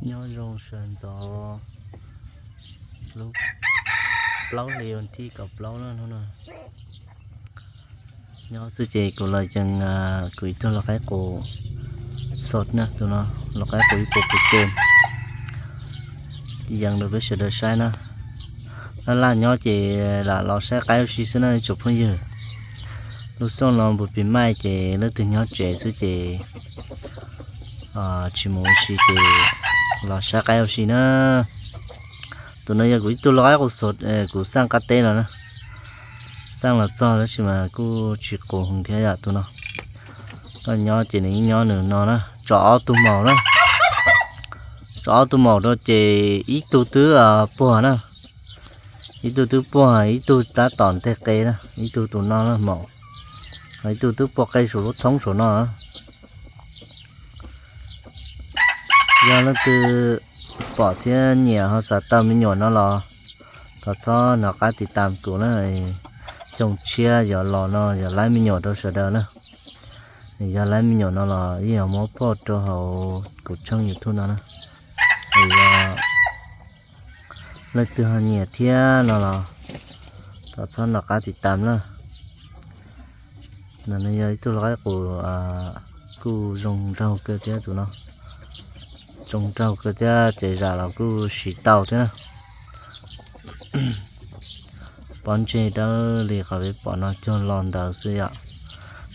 Nyob zoo sawv ntxov lub plaub hlis vas thib kaum plaub na hnub no. Nyob xwb ces kuv los yees kuv ib tug lau qaib qus xos na, tus no lau qaib qus ib puas pus xees yees rau peb sawv daws saib na. Laj laj nyob ces lam los saib qaib ua si xwb na ib tsoom phooj ywg. Lub xyoo no npus pis maij ces leej twg nyob tsev xwb ces tsis mus ua si ces los saib qaib ua si na. Tus no yog kuv ib tug lau qaib qus xos kuv xaj qab teb los na. Xaj los txog tab sis mas kuj tsis qus heev thiab yom tus no. Koj nyob ces nws yeej nyob nws no na, tso ob tug maum na. Tso ob tug maum rau ces ib tug twb puag na. Ib tug twb puag, ib tug tab tom nteg qe na, ib tug tus no na maum. Ho ib tug twb puag qe saum lub thoob saum no. Yog leej twg pom thiab nyiam ho xav tau me nyuam no los thov txhob nov qab tiv tam kuv na. Xyoo tshiab yuav los no yuav laib me nyuam rau sawv daws na. Yog laib me nyuam no los yeej yuav muab phoj rau hauv kuv tshooj YouTube no na. Yog leej twg ho nyiam thiab no los thov txhob nov qab tiv tam na. No yog ib tug lau qaib qus kuj zoo nraug kawg thiab tus no. Zoo nraug kawg thiab ces zam los kuj siv tau thiab na. Pob ntseg dawb li qhov peb pom no cuag los ntawd xwb yom.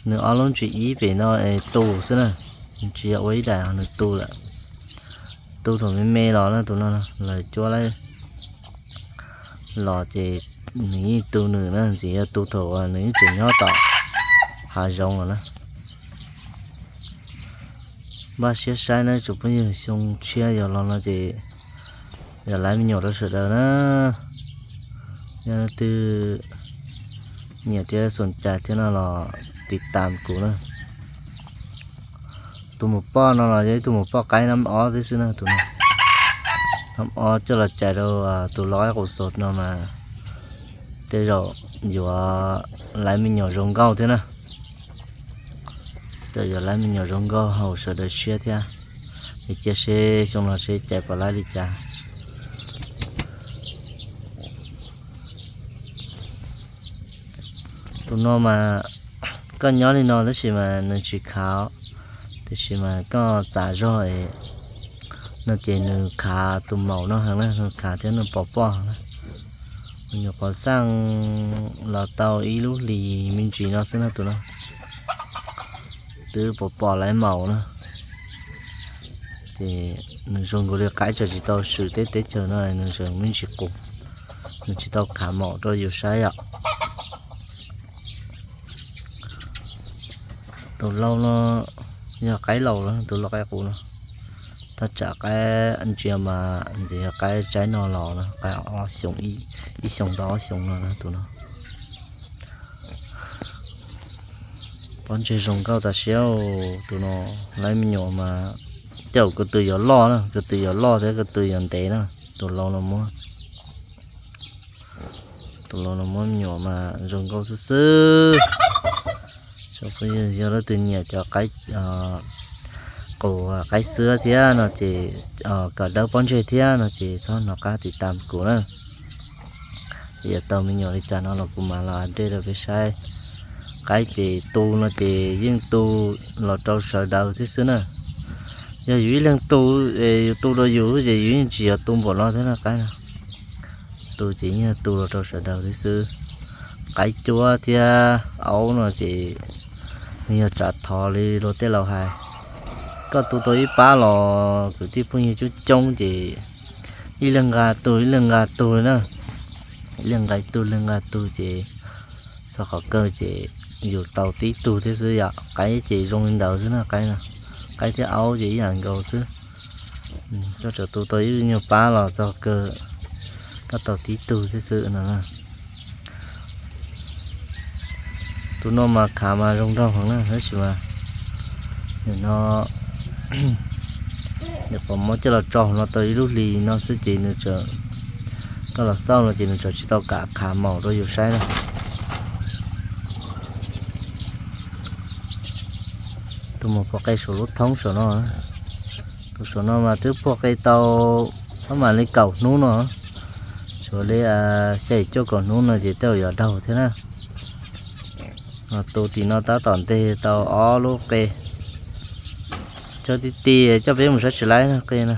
Nws ob lub ntsis ib pem no es tu xwb na. Tsis yog ua ib daim ho nws tu lawm. Tu thaum me me los na tus no lawv cuab laib los ces nws yeej tu nws na, ntxim yog tu thaum nws yeej tseem nyob tom hav zoov los na. Npaj siab saib na tsoom phooj ywg, xyoo tshiab yuav los no ces yog laib me nyuam rau sawv daws na. Yog leej twg nyiam thiab xoom cai thiab no los tiv tam kuv na. Tus mus poj no los yog ib tug mus poj qaib nab ob tib xwb na tus no. Nab ob coj los cais rau tus lau qaib qus xos no mas tej zaum yuav laib me nyuam zoo nkauj thiab na. Tej zaum yuav laib me nyuam zoo nkauj haum sawv daws siab thiab. Es cia seb xyoo no seb cais puas laib li cas. Tus no mas koj nyob li no tab sis mas nws tsis khav, tiam sis mas koj txav zog no ces nws khav tus maum no heev na, nws khav thiab nws pov poj na. Nws nyuam qhuav xaj los tau ib lub hlis me ntsis no xwb na tus no. Twb pov poj laib maum na. Ces nws zoo nkaus li qaib tseem tsis tau swm teb teb chaws no nws tseem me ntsis qus. Nws tsis tau khav maum rau yus saib yom. Tus lau no yog qaib laus lawm, tus lau qaib qus no. Thaj tsam qaib ntsia mas ntxim yog qaib tsaib no los no, qaib ob xyoo, ib xyoo tau ob xyoo no na tus no. Pob ntseg zoo nkauj tas siab, tus no laib me nyuam mas tej zaum ko tw yuav loj na, ko tw yuav loj thiab ko tw yuav ntev na. Tus lau no muab, tus lau no muab me nyuam mas zoo nkauj xwb xwb. Tsoom phooj ywg, yog leej twg nyiam cov qaib qus qaib xwb thiab no ces, kom dawb pob ntseg thiab no ces txhob hnov qab tiv tam kuv na. Yuav tau me nyuam li cas no los kuv mam los update rau peb saib. Qaib ces tu no ces yeej tu los rau sawv daws thiab xwb na. Yog yus ib leeg tu, yus tu rau yus ces yus yeej tsis yog tu npaum no thiab na qaib no. Tu ces yeej tu los rau sawv daws thiab xwb. Qaib cuab thiab aub no ces nws yog tsam thov li luag tej laus hais, koj tu tau ib pab los kwv tij phooj ywg coob coob ces ib leeg nqa tug ib leeg nqa tug li na. Ib leeg nqa ib tug ib leeg nqa tug ces txog qhov kawg ces yus tau tib tug thiab xwb yom. Qaib ces zoo li ntawd xwb na qaib no. Qaib thiab aub ces ib yam nkaus xwb. Koj txawm tu tau ib nyuag pab los txog kawg koj tau tib tug thiab xwb no. Tus no mas khav mas zoo nraug heev na tab sis mas nim no nyuam qhuav muab coj los tso no tau ib lub hlis no xwb ces nws tseem, koj los xauj no ces nws tseem tsis tau kam khav maum rau yus saib na. Tus mus pov qe saum lub thoob saum no. Tus saum no mas twb puag qe tau ob mam li kaum hnub no, tshuav li xya cuaj kaum hnub no ces tej zaum yuav daug thiab na. Tus tim no tab tom nteg tau ob lub qe. Tso ti ti coj peb mus saib tsis laib na qe na.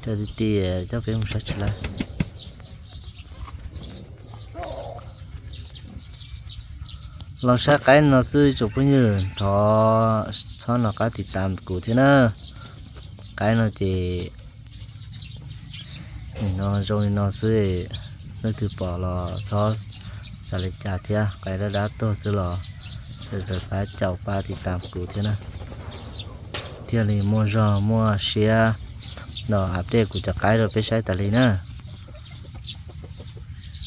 Tso ti ti coj peb mus saib tsis laib. Los saib qaib no xwb tsoom phooj ywg, thov txhob nco qab tiv tam kuv thiab na. Qaib no ces nim no zoo li no xwb, leej twg pom los txhob xav li cas thiab, qaib dab dab tuag xwb los sawv daws pab caum pab tiv tam kuv thiab na, thiaj li muaj zog muaj siab los update kuv cov qaib rau peb saib tas li na.